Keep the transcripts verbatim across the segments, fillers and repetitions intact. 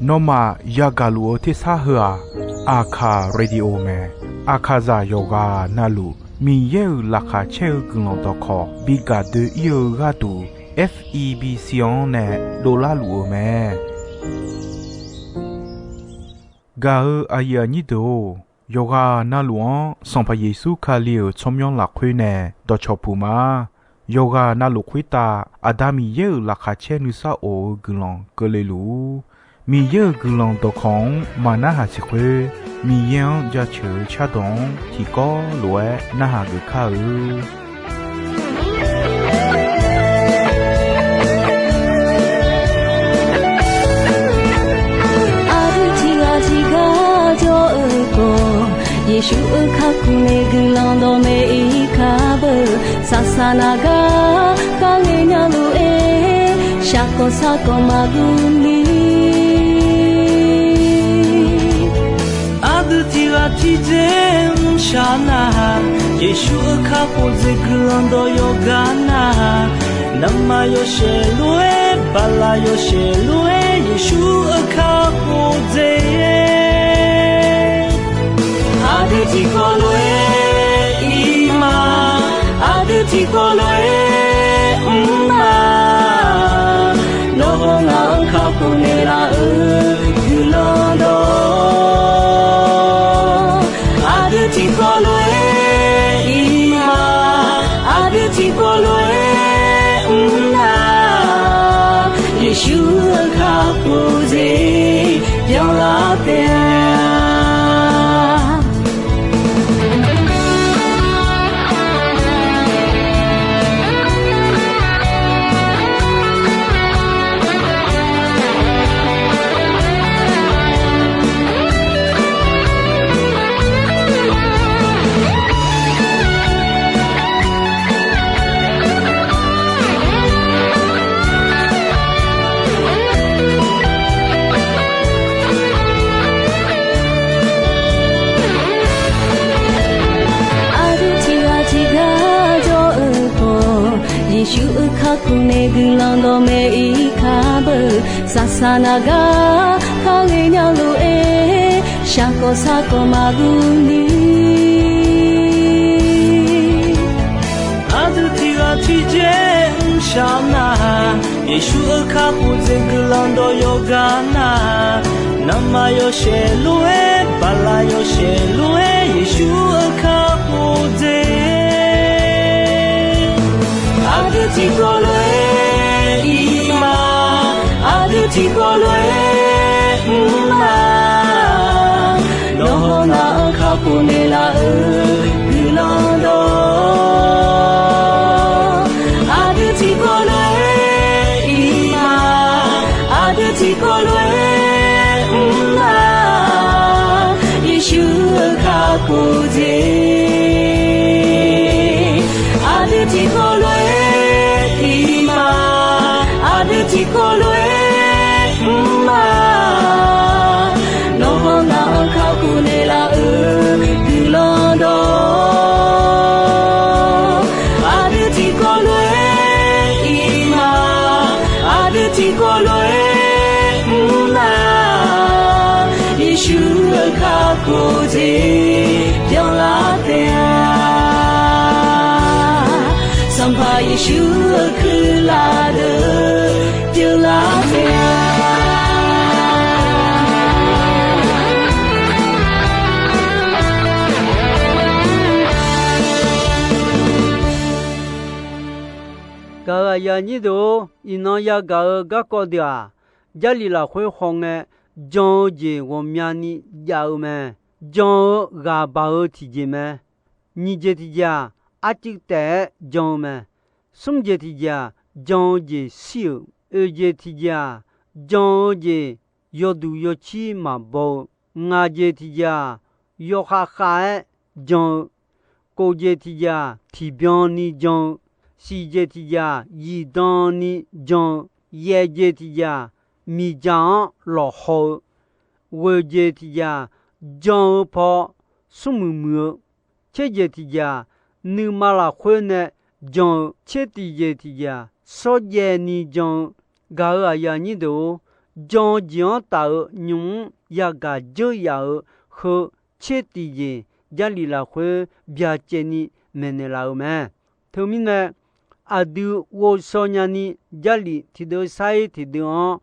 Nawmaf yagaq luf-eu tersar heu-aq, Aqkaq Radio mae. Aqkaqzaq yawqghaq navluf Miqyaer-euq laqkhaq caer-eu guiqlanq dawqkawq bi gaq doe-ir-eu gharduq, F E B C-anr nae dovlar luf-eu mae. Gaq-eu aqyuif aqnyir deuq-or, yawqghaq navluf-anr Sanqpaq Yeqsur Kali-euq tsawrmyanr lafkhoer nae dawqcawq puq ma. Yawqghaq navluf khoertav Aqda Miqyaer-euq laqkhaq caer nuisar of-eu guiqlanq keuvle luf-ur. Miqyaer-euq guiqlanq dawqkawq-anr maqnarhaq siq khoer, Miqyaer-anr jaceuq-eu cardawq-anr tiqkawv lof-aer narhaq geuf kar-eu. Aqdui tiqghaq tiqgar jawr-eu khawf, Yeqsur-euq kakhof nae guiqlanq dawqmaeq-ir kar beu. Saqsaq naq gar kharle nya lof-aer, shaqkawq sarkawq maqguv ni. Aqdui tiqghaq tiqdzer mrshaq nar-aq, Yeqsur-euq kakhof dzaeq guiqlanq dawq yawqgar nar-aq, navmaqyawshaef lof-aer, baqlaqyawshaef lof-aer, Yeqsur-euq kakhof dzaeq. Aqdui tiqkawv lof-aer ir ma, aqdui tiqkawv lof-aer mr ma. Nawr-eu ngaq-anr kakhof naeqlaf-eu guiqlanq dawq, aqdui tiqkawv lof-aer ir ma, aqdui tiqkawv lof-aer mr na. Yeqsur-euq kakhof dzaeq byanlar taef-a. Aqdui tiqghaq tiqgar jawr-eu khawf, Yeqsur-euq kakhof nae guiqlanq dawqmaeq-ir kar beu. Saqsaq naq gar kharle nya lof-aer, shaqkawq sarkawq maqguv ni. Aqdui tiqghaq tiqdzer mrshaq nar-aq, Yeqsur-euq kakhof dzaeq guiqlanq dawq yawqgar nar-aq, navmaqyawshaef lof-aer, baqlaqyawshaef lof-aer, Yeqsur-euq kakhof dzaeq. Aqdui tiqkawv lof-aer ir ma, aqdui tiqkawv lof-aer mr ma. Nawr-eu ngaq-anr kakhof naeqlaf-eu guiqlanq dawq, aqdui tiqkawv lof-aer ir ma, aqdui tiqkawv lof-aer mr ma. Yeqsur-euq kakhof dzaeq, aqdui tiqkawv lof-aer ir ma, aqdui tiqkawv lof-aer mr ma. Nawr-eu ngaq-anr kakhof naeqlaf-eu guiqlanq dawq, aqdui tiqkawv lof-aer ir ma, aqdui tiqkawv lof-aer mr ma. Yeqsur-euq kakhof dzaeq byanlar taef-a. Sanqpaq Yeqsur-euq kuirlaf deuq pyeuflar taef-a. Gaq-euq aqyuif aqnyir deuq-or, iqnan yagaq-eu garkawv deuq-aq, Jarlif lafkhoer hawngae, jan-eu jeq ghawqmyani jav-eu mae. Jan-eu ghaq baq-eu tiqjeq mae. Nyiq jeq tiqjeq-aq, arcuiv taef-aer jan-eu mae. Smr jeq tiqjeq-aq, jan-eu jeq shir-euq. Oeq jeq tiqjeq-aq, jan-eu jeq yawduq yawcir maqbaw-eu. Ngaq jeq tiqjeq-aq, yawkhav khav-aer jan-eu. Kof jeq tiqjeq-aq, tiqbyan ni jan-eu. Siq jeq tiqjeq-aq, zifdan ni jan-eu. Yaeq jeq tiqjeq-aq, miqdzaq-anr lawqhaw-eu. Ghoeq jeq tiqjeq-aq, jan-eu paw smrmuiq muiq-eu. Tser jeq tiqjeq-aq, nuima lafkhoer nae jan-eu. Tser tiqjeq tiqjeq-aq, shawrjaev ni jan-eu. Gaq-euq aqyuif aqnyir deuq-or, jan-eu jeq-anr taf-euq nymq-mr yagaq dzeur yaf-euq heu tser tiqjeq Jarlif lafkhoer byacaevni maeqnaeq laf-euq mae. Teumirnae, aqdui ghovshaw nyani Jarlif tiqdeuv sar-ir tiqdeuv-anr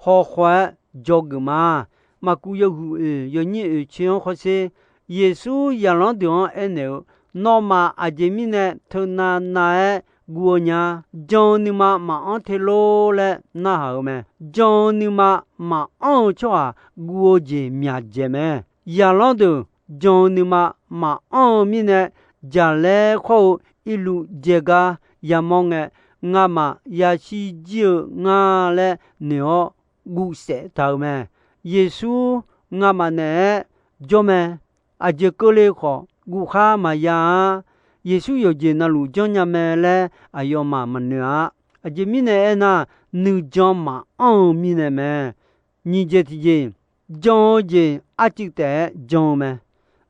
hawkhaw-aer dzawgeuf ma. Maqkuv yawhuiq oeq yawnyir oeq coer-anr hawsher, Yeqsur zaqlanr deuq-anr aernaeq-eu, Nawmaf aqjeq mirnae teunav nav-aer guv-eu nya. Jan-eu nuima maqanr te lor laer narhaq-eu mae. Jan-eu nuima maqanr-eu tsawrhaq guv-eu jeq myaqdzaeq mae. Zaqlanr deuq jan-eu nuima maqanr-eu mirnae, jaqlaer khawr-eu irluv dzaegar yamawr ngae, ngamaf yashir jir-eu nga laer noeq-awr guvsaef taq-euq mae. Yeqsur ngamaf naeq-aer jawr mae. Aqjeq keuvle khawf guvkhar maqya-a. Yeqsur yawqjeq navluf janrnya mae laer aqyawfmaf maqnoeq-a. Aqjeq mirnae aernar, nuijan maqanr-eu mirnae mae. Nyiq jeq tiqjeq, jan-eu jeq arcuiv taef-aer jan-eu mae.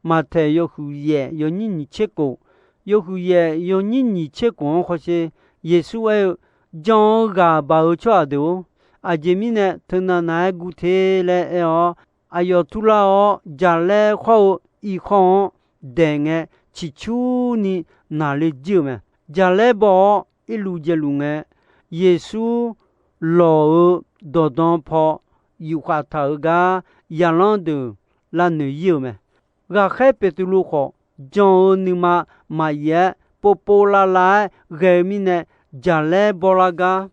Maqtaeq yawhuiq yaef yawnyir nyiq tser kof, yawhuiq yaef yawnyir nyiq tser kof-anr hawsher, Yeqsur aer-eu, Jan-eu ghaq baq-eu tsawrhaq deuq-or, aqjeq mirnae teunav nav-aer guv te laer aer-awr, aqyawf turlar-awr, jaqlaer khawr-eu irkhawr-anr daeq ngae, ciqcurni naqle jir-eu mae. Jaqlaer baw-awr irluv dzaeluf ngae, Yeqsur lawq-eu dawqdan paw yufkhav taq-euq gar zaqlanr deuq lavnoeq ir-euq mae. Ghaqkhaer Beqtuvluv khawf, jan-eu nuima maqyif-aer, povpov lavlav-aer ghae-eu mirnae, jaqlaer bawlar gar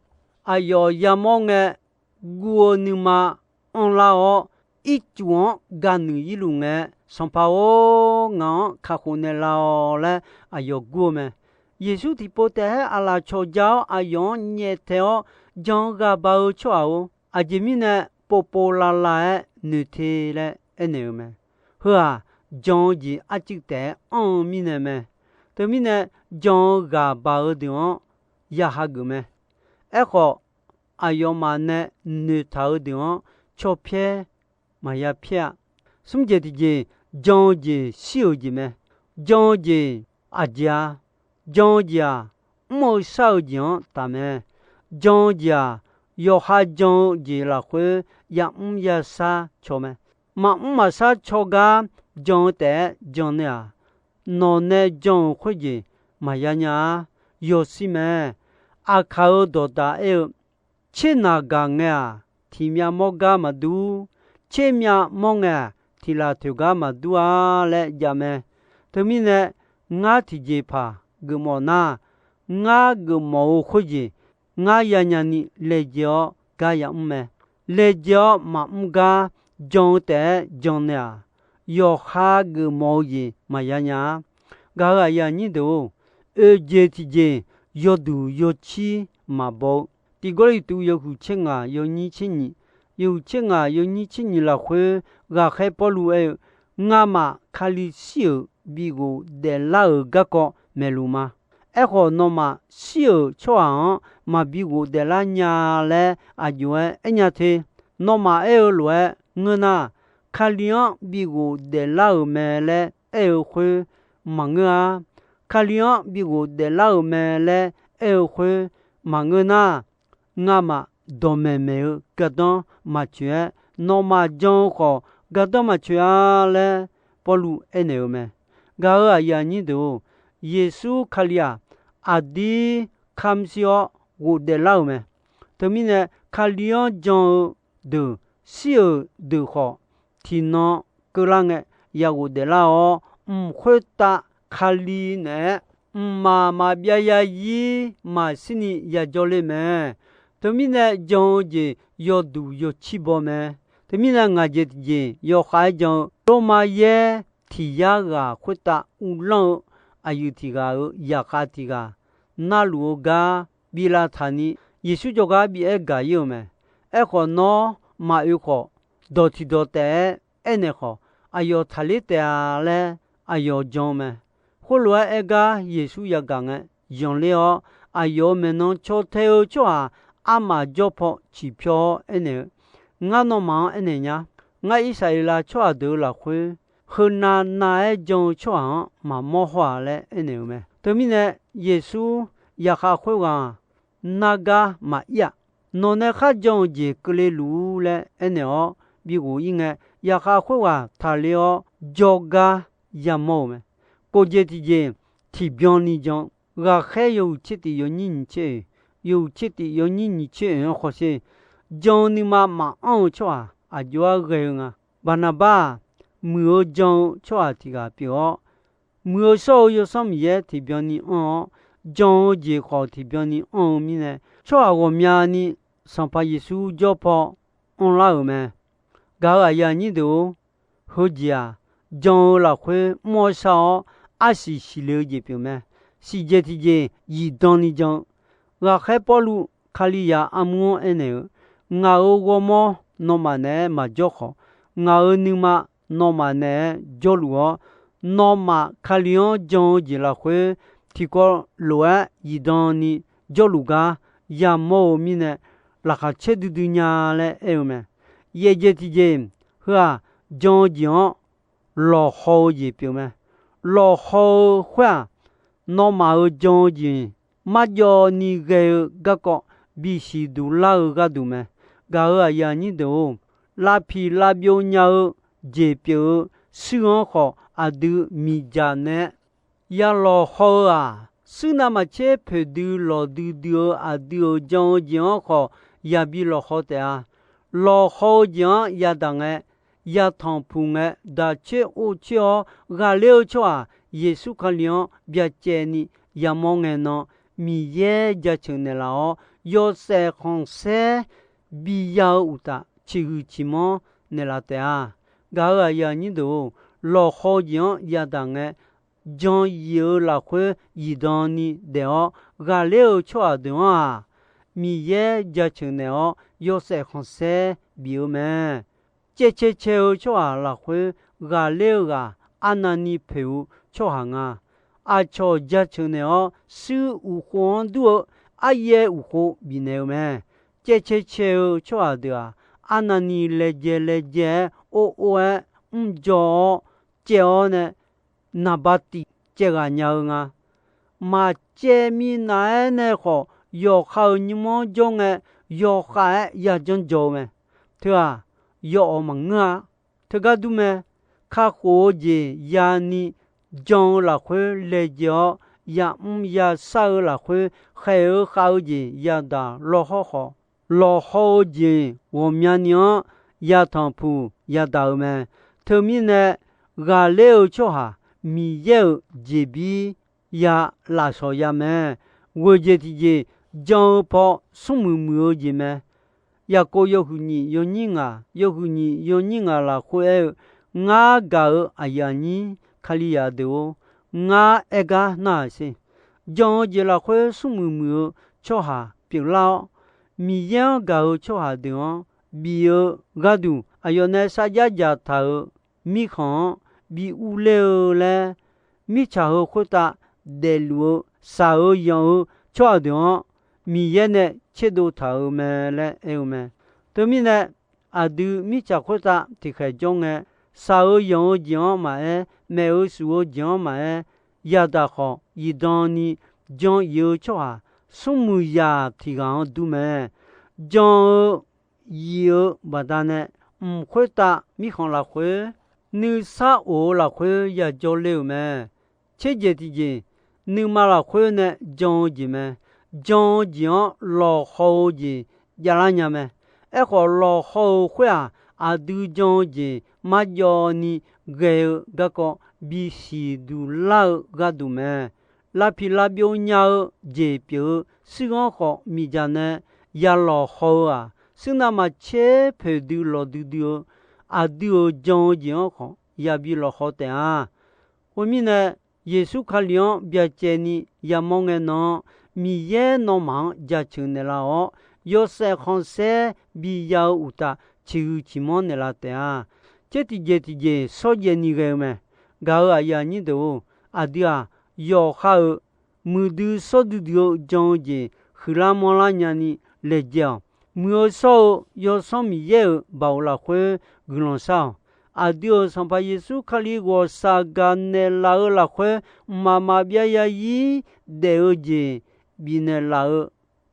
aqyawf yamawr ngae, guv-eu nuima anrlar-awr, ircuf-anr gaqnuiq irluf ngae, Sanqpaq-or, ngaq-anr kakhof naeqlaf-awq laer aqyawf gur-eu mae. Yeqsur tiqpov taef-aer aqlaf cawqja-awr, aqyawf-anr nyaeftaeq-awr, Jan-eu ghaq baq-eu tsawrhaq-or, aqjeq mirnae povpov lavlav-aer noeq te laer aernaeq-eu mae. Heu-aq, jan-eu jeq arcuiv taef-aer anr-eu mirnae mae. Teumirnae, jan-eu ghaq baq-eu deuq-anr ya hageuf mae. Aerkhawf, aqyawfmaf nae noeqtaq-eu deuq-anr cawpyaer maqya pyaer-a. Smr jeq tiqjeq, jan-eu jeq shir-euq jeq mae. Jan-eu jeq aqjeq-a. Jan-eu jeq-aq, mr-eu shar-eu jeq-anr taf mae. Jan-eu jeq-aq, yawqha jan-eu jeq lafkhoer yamr yashar caw mae. Maqmr maqshar caw gar jan-eu taef-aer jan nae-aq, nawq nae jan-euq khoerjeq maqya nya-ar. Yawshir mae. Aqkaq-euq dawqdaq aer-eu, Tser naq gaq ngae-aq, tiq myav mawr gar maqdur. Tser myav mawr ngae-aq, tiq laf toeq gar maqdur-a laer jav mae. Teumirnae, ngar tiqjeqpaq geufmawf nar, ngar geufmawf-eu khoerjeq ngar yanya ni laejae-awr gar yamr mae. Laejae-awr maqmr gar jan-eu taef-aer jan nae-aq, yawqha geufmawf-eu jeq maqya nya-ar. Gaq-euq aqyuif aqnyir deuq-or, oeq jeq tiqjeq yawduq yawcir maqbaw-eu. Tiq Gawrliqtu yawhuiq tser ngaq yawnyir tser nyiq, yawhuiq tser ngaq yawnyir tser nyiq lafkhoer ghaqkhaer Pawrluv aer-eu, Ngamaf Kali shir-euq bighof daeflar-euq garkawv maeqluf ma. Aerkhawf, nawmaf shir-euq tsawrhaq-anr maqbi ghofdaef lar nya laer aqjox-aer aernya te. Nawmaf aer-eu lof-aer ngeur nar, Kali-anr bighof daeflar-euq mae laer aer-eu khoer maqngeur-ar. Kali-anr bighof daeflar-euq mae laer aer-eu khoer maqngeur nar, ngamaf dawqmaeq maeq-eu gardanr maqtsoeq-aer, nawmaf jan-eu khawf gardanr maqtsoeq-a laer Pawrluv aernaeq-eu mae. Gaq-euq aqyuif aqnyir deuq-or, Yeqsur Kali-aq, aqdir kamr shir-awr ghofdaef lar-euq mae. Teumirnae, Kali-anr jan-eu deuq, shir-euq deuq khawf, tiqnan keuvlar ngae, ya ghofdaef lar-awr, mq khoertav Kali naeq-aer, mqmaq maqbyav zarzir maqshirni yajawr ler mae. Teumirnae, jan-eu jeq yawduq yawcir baw mae. Teumirnae, ngaq jeq tiqjeq yawkhav-aer jan-eu Lormav yaer tiq yar ghaq khoertav uvlanr-eu aqyuif tiq ghaq-euq zaqkhav tiq ghaq narluf-eu gar bi lavtaq ni, Yeqsur jawrgar bi aer gaq ir-eu mae. Aerkhawf, nawr maqoe khawf, dawq tiq dawq taef-aer aernaeq khawf, aqyawf taqler taef-a laer aqyawf jan-eu mae. Khoerlof-aer aer gar Yeqsur yagaq ngae, zanqler-awr, aqyawf-euq maeqnan caw tae-eu tsawrhaq armaf jawr paw ciqpyawr-awr aernaeq-eu, Ngar nawmaf-anr aernaeq nya. Ngar Irsaqleqlav tsawrhaq deuq-euq lafkhoer, heunav nav-aer jan-eu tsawrhaq-anr maqmawr haw-aq laer aernaeq-eu mae. Teumirnae, Yeqsur zaqkhav khoerghaq-aq, nargar maqir-aq, Nawq nae kharjan-eu jeq keuvle luf-ur laer aernaeq-awr bi ghof-ir ngae, yaqkhav khoerghaq taqler-awr jawrgar yamawr-euq mae. Khofjeq tiqjeq tiqbyan ni jan, ghaqkhaer yawhuiq tser tif yawnyir nyiq tser oeq, yawhuiq tser tif yawnyir nyiq tser oeq-anr khawf sher, jan-eu nuima maqanr-eu tsawrhaq aqjox-aer ghae-eu nga. Baqnaqbar-aq, muiq-eu jan-eu tsawrhaq tiq ghaq pyeuf-awr, muiq-eu shawr-eu Yawsanr Miqyaer tiqbyan ni anr-awr, jan-eu jeq khawf tiqbyan ni anr-eu mirnae, tsawrhaq ghawqmyani Sanqpaq Yeqsur jawr paw anrlar-euq mae. Gaq-euq aqyuif aqnyir deuq-or, heujeq-aq, jan-eu lafkhoer mr-awr shar-awr, arsiq siqle-eu jeq pyeuf mae. Siqjeq tiqjeq zifdan ni jan-eu, ghaqkhaer Pawrluv Kalizaq armur-anr aernaeq-eu, Ngaq-euq ghawrmawr nawmaf naeq-aer maqjawr khawf, ngaq-euq nuima nawmaf naeq-aer jawrluf-awr, nawmaf Kali-anr jan-eu jeq lafkhoer tiqkawv lof-aer zifdan ni jawrluf gar yamawr-eu mirnae, laqkhaq caer duidui nya laer aer-eu mae. Yaefjeq tiqjeq, heu-aq, jan-eu jeq-anr lawqhaw-eu jeq pyeuf mae. Lawqhaw-eu khoer-aq, nawmaf-euq jan-eu jeq marjawv ni ghae-eu garkawv bisiq duq lar-eu gharduq mae. Gaq-euq aqyuif aqnyir deuq-or, lavpiq lavbyov nya-eu jeq pyeuf-eu shuir-anr khawf aqdui miqdzaq nae ya lawqhaw-eu-aq, shuir navmaqtser poeqdui lawqdui dui-eu aqdui-euq jan-eu jeq-anr khawf yabi lawqhaw taef-a. Lawqhaw-eu jeq-anr yadaq ngae, yatanq puq ngae, daq coer or coer-awr ghaqler-eu tsawrhaq Yeqsur Kali-anr byacaevni yamawr ngae nan, Miqyaer jaceuq naeqlaf-awr, yawshaef khanqsaer biya-eu uqtaf ciqhuiq ciqmanr naeqlaf taef-a. Gaq-euq aqyuif aqnyir deuq-or, lawqhaw-eu jeq-anr yadaq ngae, jan yif-eu lafkhoer zifdan ni daef-awr ghaqler-eu tsawrhaq deuq-anr-aq, Miqyaer jaceuq naeq-awr yawshaef khanqsaer bif-eu mae. Caevcae cae-eu tsawrhaq lafkhoer ghaqler-eu ghaq arnavni poeq-eu tsawrhaq nga. Aqcawq jaceuq naeq-awr shuir uqkhov-anr dur-eu aryaev uqkhov bifnaeq-eu mae. Caevcae cae-eu tsawrhaq deuq-aq, arnavni laejae laejae-aer or or-aer mrjawr-awr caev-awr nae naqba tif caev ghaq nya-eu nga. Maqcaev minav-aer nae khawf, yawqha-euq nymr-anr jawr ngae, yawqha-aer yajanr jaw-eu mae. Teu-aq, yawawq maqngeur-a. Teugar dur mae. Kakhof-eu jeq yani jan-eu lafkhoer laejae-awr, yamr yashar-eu lafkhoer khaeq-eu khav-eu jeq yadaq lawhawr khawf, lawqhaw-eu jeq ghawqmyani-anr yatanq puq yadaq-eu mae. Teumirnae, ghaqler-eu tsawrhaq Miqyaer-euq jeqbir ya lafsawq ya mae. Ghoeq jeq tiqjeq jan-eu paw smrmuiq muiq-eu jeq mae. Yaqkov yawhuiq nyiq yawnyir ngaq, yawhuiq nyiq yawnyir ngaq lafkhoer aer-eu, Ngar gaq-euq aqyuif aqnyir Kalizaq deuq-or, ngar aer gar nar-aq sher. Jan-eu jeq lafkhoer smrmuiq muiq-eu tsawrhaq pyeuflar-awr, Miqyaer-anr gaq-eu tsawrhaq deuq-anr bif-eu gharduq, aqyawf nae sarjax dzaq taq-euq mirkhanq-anr bi urler-eu laer, mirtsaq heu khoertav daefluf-eu shaq-eu yanq-eu tsawrhaq deuq-anr Miqyaer nae tserdov taq-euq mae laer aer-eu mae. Teumirnae, aqdui mirtsaq khoertav tiqkhaeq jawr ngae, shaq-eu yanq-eu jeq-anr maqaer, maef-eu shuf-eu jeq-anr maqaer, yadaq khawf zifdan ni jan yif-eu tsawrhaq smrmuiq yaq tiq ghaq-anr dur mae. Jan-eu yif-eu baqdanae, mq khoertav mirkhanq lafkhoer, nuisar of-eu lafkhoer yajawr ler-euq mae. Tserjeq tiqjeq, nuima lafkhoer nae jan-eu jeq mae. Jan-eu jeq-anr lawqhaw-eu jeq javlar nya mae. Aerkhawf, lawqhaw-eu khoer-aq, aqdui jan-eu jeq marjawv ni ghae-eu garkawv bisiq duq lar-eu gharduq mae. Lavpiq lavbyov nya-eu jeq pyeuf-eu shuir-anr khawf miqdzaq nae ya lawqhaw-eu-aq, shuir navmaqtser poeqdui lawqdui dui-eu aqdui-euq jan-eu jeq-anr khawf yabi lawqhaw taef-a. Khoermirnae, Yeqsur Kali-anr byacaevni yamawr ngae nan-anr, Miqyaer nawmaf-anr jaceuq naeqlaf-awr, yawshaef khanqsaer biya-eu uqtaf ciqhuiq ciqmanr naeqlaf taef-a. Tser tiqjeq tiqjeq shawrjaev ni ghae-eu mae. Gaq-euq aqyuif aqnyir deuq-or, aqdui-aq, yawqha-euq muiqdui shawr duidui-eu jan-eu jeq huiqlar manrlar nyani laejae-awq. Muiq-eu shawr-eu Yawsanr Miqyaer-euq baoq lafkhoer guiqlanq shar-awq. Aqdui-euq Sanqpaq Yeqsur Kali ghawqshaq gaqnaeq laf-eu lafkhoer, mqmaq maqbyav zarzir daef-eu jeq bifnaeq laf-eu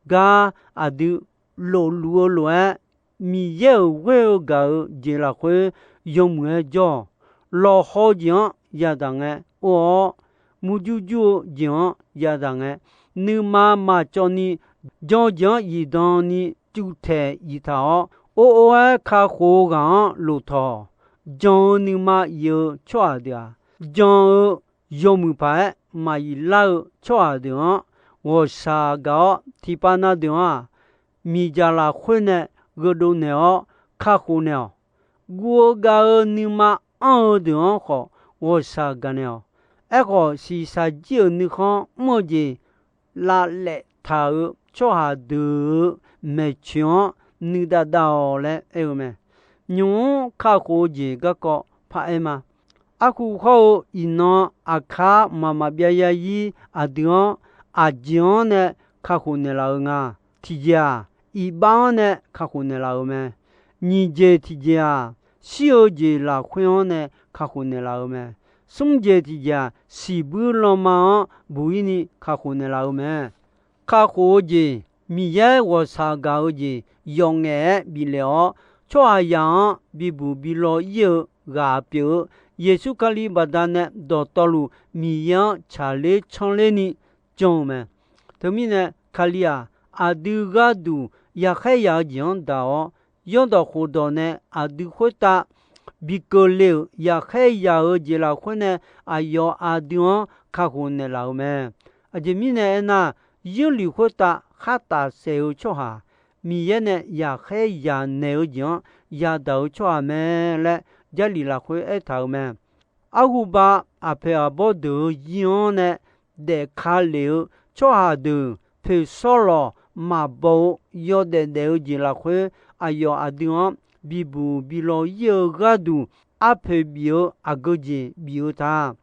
gar aqdui lofluf-eu lof-aer, Miqyaer-euq ghoer-eu gaq-eu jeq lafkhoer yawmuiq-aer jawr-awq. Lawqhaw-eu jeq-anr yadaq ngae or-awr, murjur jur-eu jeq-anr yadaq ngae, nuima maqcawv ni jan-eu jeq-anr zifdan ni cuvtaeq ziftaq-awr, or or-aer kakhof-eu ghaq-anr lof tawq. Jan-eu nuima iq-eu tsawrhaq deuq-aq, jan-eu yawmuiq paq-aer maqzif lar-eu tsawrhaq deuq-anr ghawqshaq gaq-awr, tiqpav na deuq-anr-aq, miqdzaq lafkhoer nae gheudov naeq-awr kakhof naeq-awq. Guv-eu gav-eu nuima anr-eu deuq-anr khawf ghawqshaq gaq naeq-awq. Aerkhawf, shiqshaq jir-euq nuikhanr mr-eu jeq lavlaef taq-euq tsawrhaq deuq-euq maeqtsoeq-anr nuidav dav-awq laer aer-eu mae. Nymq-mr kakhof-eu jeq garkawv paraer ma. Arhu hawr-eu iqnan aqkar mqmaq maqbyav yarzir aqdui-anr aqjeq-anr nae kakhof naeqlaf-eu nga. Tiqjeq-aq, iqbax-anr nae kakhof naeqlaf-euq mae. Nyiq jeq tiqjeq-aq, shir-eu jeq lafkhoer-anr nae kakhof naeqlaf-euq mae. Smr jeq tiqjeq-aq, siqbuir lanma-anr buq-ir ni kakhof naeqlaf-euq mae. Kakhof-eu jeq, Miqyaer ghawqshaq gaq-eu jeq yawf ngaef-aer biflef-awr, tsawrhaqzaq-anr bibuq bilaw ir-eu ghaq pyeuf-eu Yeqsur Kali baqdanae dawqtawvluf Miqyaer-anr tsaqler tsanr ler ni jan-eu mae. Teumirnae, Kali-aq, aqdui gharduq yaqkhaer yaq-eu jeq-anr daq-awr, yawrdawq khofdawq nae aqdui khoertav bi keuvle-euq yaqkhaer yaq-eu jeq lafkhoer nae aqyawf aqdui-anr kakhof naeqlaf-euq mae. Aqjeq mirnae aernar, Yeurlif khoertav khartaf saef-eu tsawrhaq, Miqyaer nae yaqkhaer yaq naeq-eu jeq-anr yadaq-eu tsawrhaq mae laer Jarlif lafkhoer aertaq-euq mae. Arhuba aqpoeq aqbawr deuq-euq zir-anr nae daefka lef-eu tsawrhaq deuq poeqsawr lawq maqbaw-eu yawdaef daef-eu jeq lafkhoer, aqyawf aqdui-anr bibuq bilaw ir-eu gharduq, arpoeq bif-eu aqgeu jeq bif-eu ta.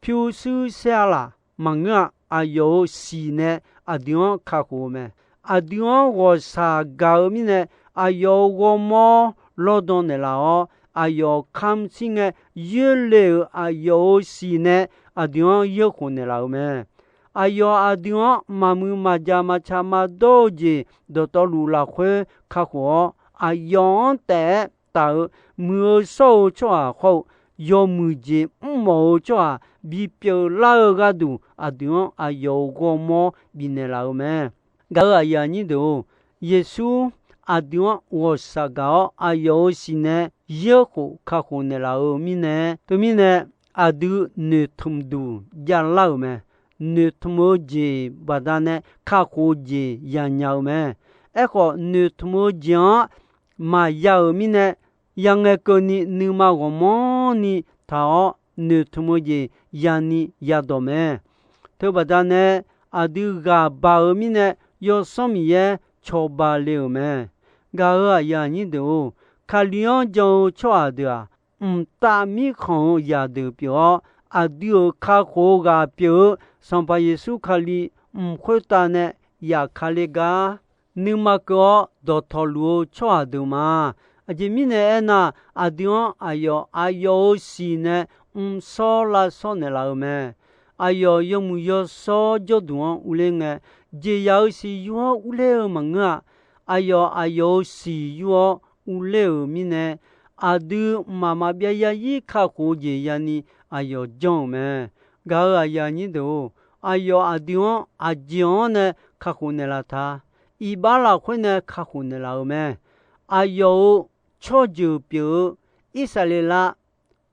Pyurshuir saer-a laq maqngeur-a. Aqyawf-euq siq nae aqdui-anr kakhof-eu mae. Aqdui-anr ghawqshaq gaq-eu mirnae, aqyawf-euq ghawrmawr lawrdan naeqlaf-awr, aqyawf kamq shir ngae yoerle-euq aqyawf-euq siq nae aqdui-anr yeurkhof naeqlaf-euq mae. Aqyawf aqdui-anr maqmuiq maqjaq maqtsaq maqdawr-eu jeq dawqtawvluf lafkhoer kakhof-awr, aqyawf-anr taef-aer taf-eu muiq-eu shawr-eu tsawrhaq hawr-eu yawmuiq jeq mrmawf-eu tsawrhaq bipyeuf lar-eu gharduq, aqdui-anr aqyawf-euq ghawrmawr bifnaeq laf-eu mae. Gaq-euq aqyuif aqnyir deuq-or, Yeqsur aqdui-anr ghawqshaq gaq-awr, aqyawf-euq siq nae yeurkhof kakhof naeqlaf-eu mirnae, teumirnae aqdui noeqtmq duq javlar-euq mae. Noeqtmq-eu jeq baqdanae kakhof-eu jeq yanya-eu mae. Aerkhawf, noeqtmq-eu jeq-anr maqya-euq mirnae, yangae keuvni nuima ghawqmanrni taq-awr, noeqtmq-eu jeq yani yadawq mae. Teubaqdanae aqdui ghaq baq-eu mirnae, Yawsanr Miqyaer cawba le-euq mae. Gaq-euq aqyuif aqnyir deuq-or, Kali-anr jan-eu tsawrhaq deuq-aq, mqtav mirkhanq-eu zaqdeuq pyeuf-awr, aqdui-euq kakhof-eu ghaq pyeuf-eu Sanqpaq Yeqsur Kali mq khoertav nae yafkale gar nuima keuv-awr dawqtawvluf-eu tsawrhaq deuq ma. Aqjeq mirnae aernar, aqdui-anr aqyawf aqyawf-euq siq nae mrshawr lavshawr naeqlaf-eu mae. Aqyawf yawmuiq yawshawr jawrduq-anr urler ngae, jeqzaq-euq siq yur-awr urler-eu maqngeur-a. Aqyawf aqyawf-euq siq yur-awr urler-euq mirnae, aqdui mqmaq maqbyav yarzir kakhof-eu jeq yani aqyawf janr-euq mae. Gaq-euq aqyuif aqnyir deuq-or, aqyawf aqdui-anr aqjeq-anr nae kakhof naeqlaf ta. Iqbax lafkhoer nae kakhof naeqlaf-eu mae. Aqyawf-euq tsawrjeuq pyeuf-eu Irsaqleqlav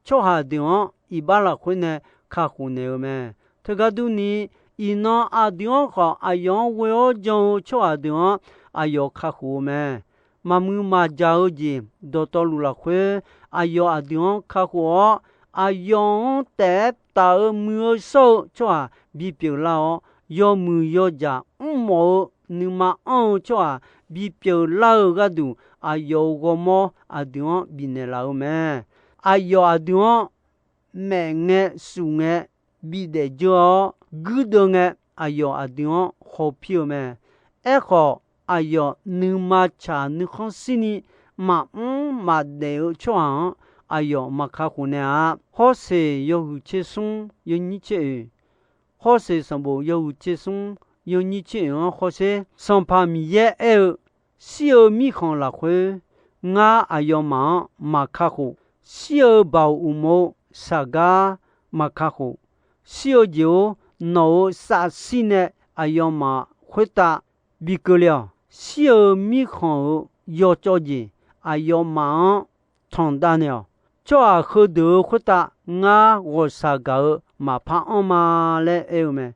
tsawrhaq deuq-anr iqbax lafkhoer nae kakhof naeq-eu mae. Teugar durni, iqnan aqdui-anr khawf aqyawf-anr ghoe-awr jan-eu tsawrhaq deuq-anr aqyawf kakhof-eu mae. Maqmuiq maqjaq-eu jeq dawqtawvluf lafkhoer, aqyawf aqdui-anr kakhof-awr, aqyawf-anr taef-aer taf-eu muiq-eu shawr-eu tsawrhaq bipyeuf lar-awr, yawmuiq yawjaq mrmawf-eu nuima anr-eu tsawrhaq bipyeuf lar-eu gharduq, aqyawf-euq ghawrmawr aqdui-anr bifnaeq laf-eu mae. Aqyawf aqdui-anr maef ngae suf ngae bidaef dzeur-awr, guirdeuv ngae aqyawf aqdui-anr hawpir-eu mae. Aerkhawf, aqyawf nuima tsaq nuikhanr shirni maqmr maqdaef-eu tsawrhaq-anr aqyawf maqkakhof naeq-a. Hawrseq yawhuiq tser smr yawnyir tser oeq, Hawrseq sanqbof yawhuiq tser smr yawnyir tser oeq-anr hawsher. Sanqpaq Miqyaer aer-eu, shir-eu mirkhanq lafkhoer, ngar aqyawfmaf-anr maqkakhof. Shir-eu baoq uqmov-eu shaqgar maqkakhof. Shir-eu jeq-or, nawq-euq safshir nae aqyawfmaf khoertav bi keuvle-awq. Shir-eu mirkhanq-euq yawcawv jeq aqyawfmaf-anr tanqdav naeq-awq. Tsawrhaq heudeuq-euq khoertav ngar ghawqshaq gaq-eu maqpar anr ma laer aer-eu mae.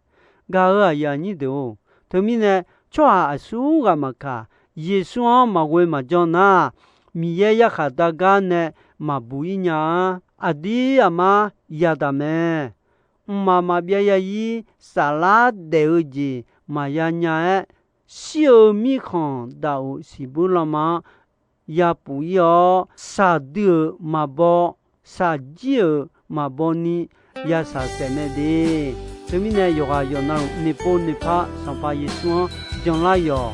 Gaq-euq aqyuif aqnyir deuq-or, teumirnae tsawrhaq aqsurghaq maqkaq, Yeqsur-anr maqghoe maqjan nar, Miqyaer yarkhaq dar gar nae maqbuq-ir nya-a. Aqdir aqmar yadaq mae. Mqmaq maqbyav ya-ir, saflar daef-eu jeq maqya nya-aer, shir-eu mirkhanq daqoq siqbuir lanma-anr yapuf-ir-awr, shaqdui-euq maqbaw, shaqjir-euq maqbaw ni ya shaqsaef mae de. Teumirnae yawqghaq yawqnavluf nuipov nuipar Sanqpaq Yeqsur-anr janlar yawq.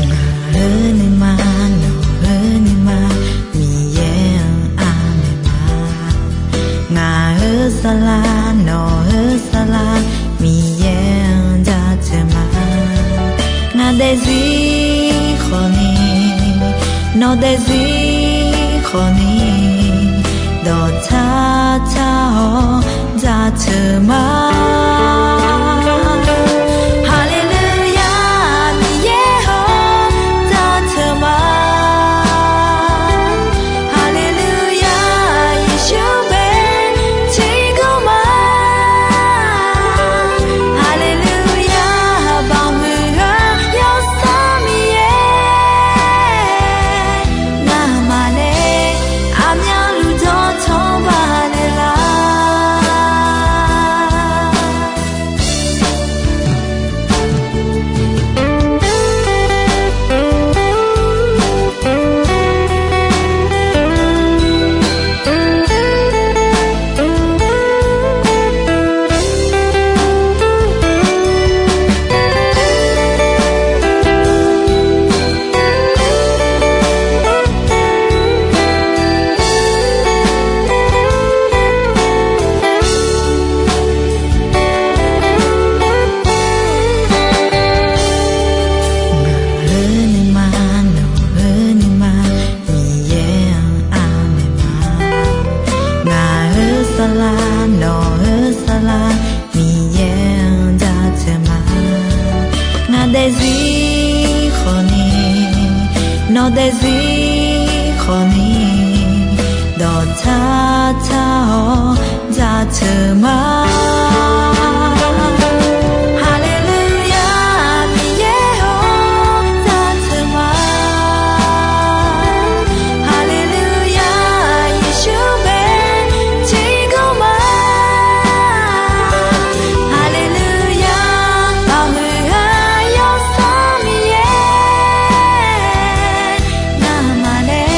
Ngaq-euq nuima, nawq-euq nuima, Miqyaer-anr aqmaeq ma. Ngaq-euq saflar, nawq-euq saflar, Miqyaer-anr jaceuq ma. Ngaq daefzir khawfni, nawq daefzir khawfni, dawqtsar tsar-awr jaceuq ma. Haleluya, Miqyaer-awr jaceuq ma. Haleluya, Yeqsur bae tiqkawv ma. Haleluya, baoq muiq-eu Yawsanr Miqyaer, ngamaf nae aqmyanluf dawqtawq baqnaeq lar. Ngaq-euq nuima, nawq-euq nuima, Miqyaer-anr aqmaeq ma. Ngaq-euq saflar, nawq-euq saflar, Miqyaer-anr jaceuq ma. Ngaq daefzir khawfni, nawq daefzir khawfni, dawqtsar tsar-awr jaceuq ma. Haleluya, Miqyaer-or, jaceuq ma. Haleluya, Yeqsur bae tiqkawv ma. Haleluya, baoq muiq-eu Yawsanr Miqyaer, ngamaf nae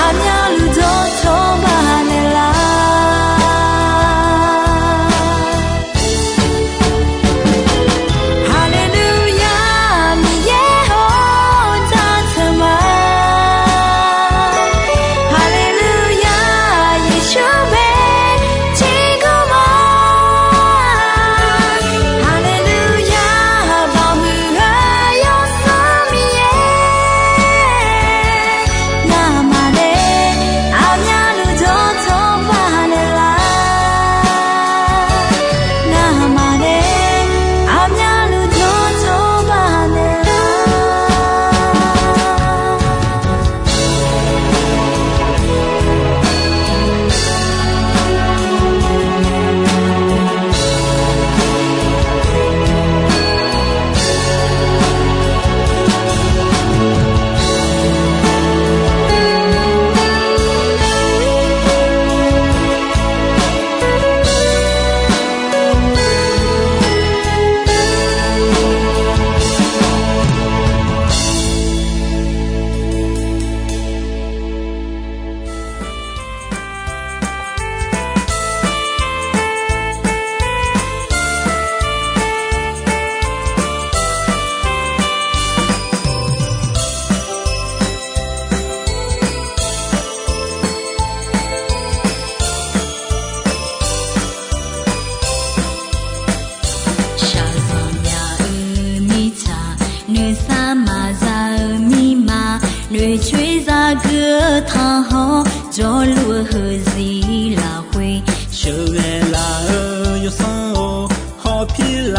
aqmyanluf dawqtawq baqnaeq lar.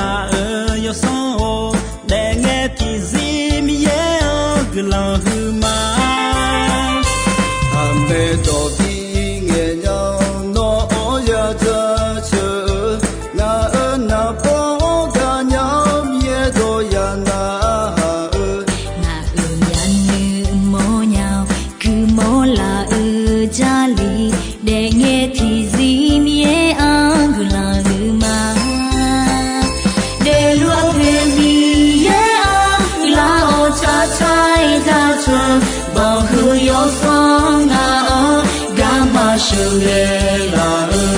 Aq-euq yawsanr-or, daefngae tiqzir Miqyaer-anr guiqlanq huiqma. Aqmaeq dawq bi ngaeq nya-awr nawr-anr ya jaceuq-eu, ngaq-euq naqbawr-anr gaqnya-awr Miqyaer dawq ya narhaq-eu, ngaq-euq myavnuiv mawrnya-awr guiqmawr laf-eu Jarlif, daefngae tiqzir Miqyaer-anr guiqlanq huiqma. Daefluf-eu Miqyaer-anr guiqlanq-awr carcar-ir jaceuq, banqhuiq yawsanr ngaq-anr garma sheuqghae laf-eu,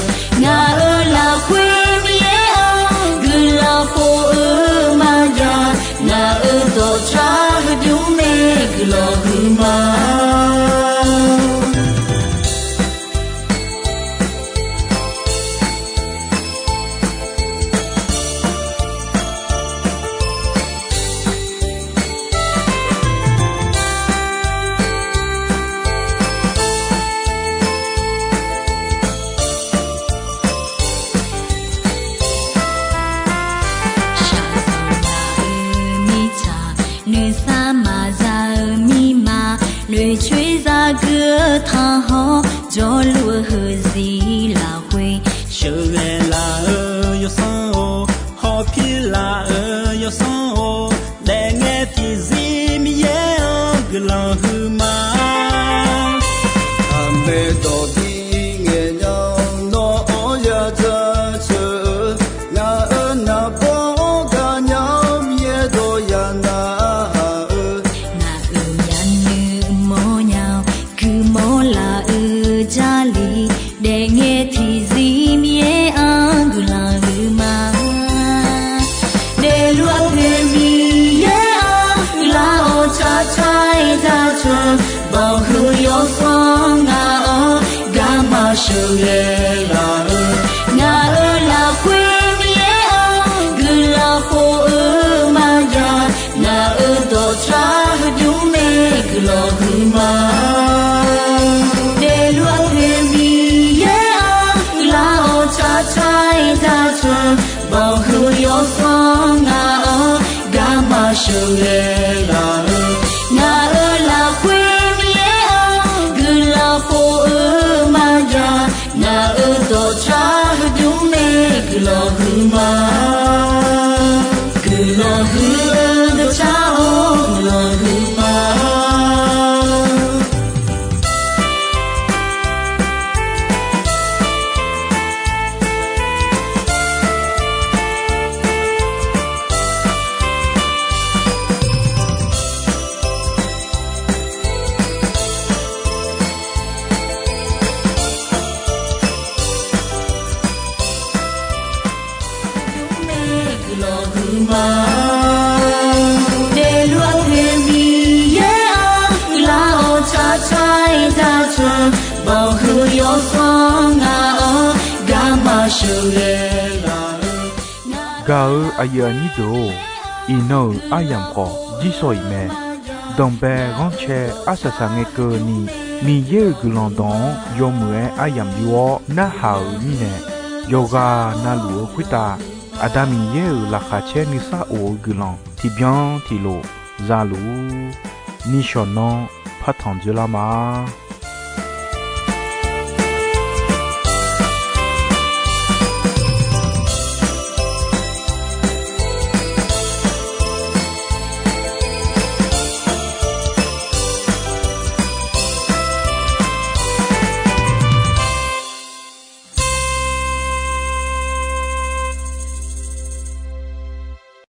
ngaq-euq lafkhoer Miqyaer-anr guiqlanq khof-eu maqjav, ngaq-euq dawqcar heudmr mae guiqlanq huiqma. Shaqzanq nya-eu mirtsaq, nuisar maqza-eu mirma, noeqcoer zagui-eu tanqhawr, jawrluf-eu heuzir lafkhoer sheuqghae laf-eu yawsanr-or, hawpir laf-eu yawsanr-or, daefngae tiqzir Miqyaer-anr guiqlanq huiqma. Aqmaeq dawq bi ngaeq nya-awr nawr-anr ya jaceuq-eu, ngaq-euq naqbawr-anr gaqnya-awr Miqyaer dawq ya narhaq-eu, ngaq-euq myavnuiv mawrnya-awr guiqmawr laf-eu Jarlif, daefngae tiqzir Miqyaer-anr guiqlanq huiqma. Daefluf-eu Miqyaer-anr guiqlanq-awr carcar-ir jaceuq, banqhuiq yawsanr ngaq-anr garma sheuqghae laf-eu, ngaq-euq lafkhoer Miqyaer-anr guiqlanq khof-eu maqjav, ngaq-euq dawqcar heudmr mae guiqlanq huiqma. Daefluf-eu Miqyaer-anr guiqlanq-awr carcar-ir jaceuq, banqhuiq yawsanr ngaq-anr garma sheuqghae laf-eu, ngaq-euq lafkhoer Miqyaer-anr guiqlanq khof-eu maqjav, ngaq-euq dawqcar heudmr mae guiqlanq huiqma. Guiqlanq huiq-eu dawqcar-or guiqlanq huiqma. Guiqlanq huiqma. Daefluf-eu Miqyaer-anr guiqlanq-awr carcar-ir jaceuq, banqhuiq yawsanr ngaq-anr garma sheuqghae laf-eu, Gaq-eu aqyuif aqnyir deuq-or, iqnan-euq aryamq khawf jirsawq iq mae. Danqbae ghanrcae arsaq saq ngae keuvni, Miqyaer-euq guiqlanq dawq-anr yawmuiq-aer aryamq yur-awr narhaq-euq mirnae, yawqghaq na luf-eu khoertav Aqda Miqyaer-euq laqkhaq caer nuisar of-eu guiqlanq tiqbyan tiqlof za luf-ur. Nishawq nanr partanq dzoerlar ma.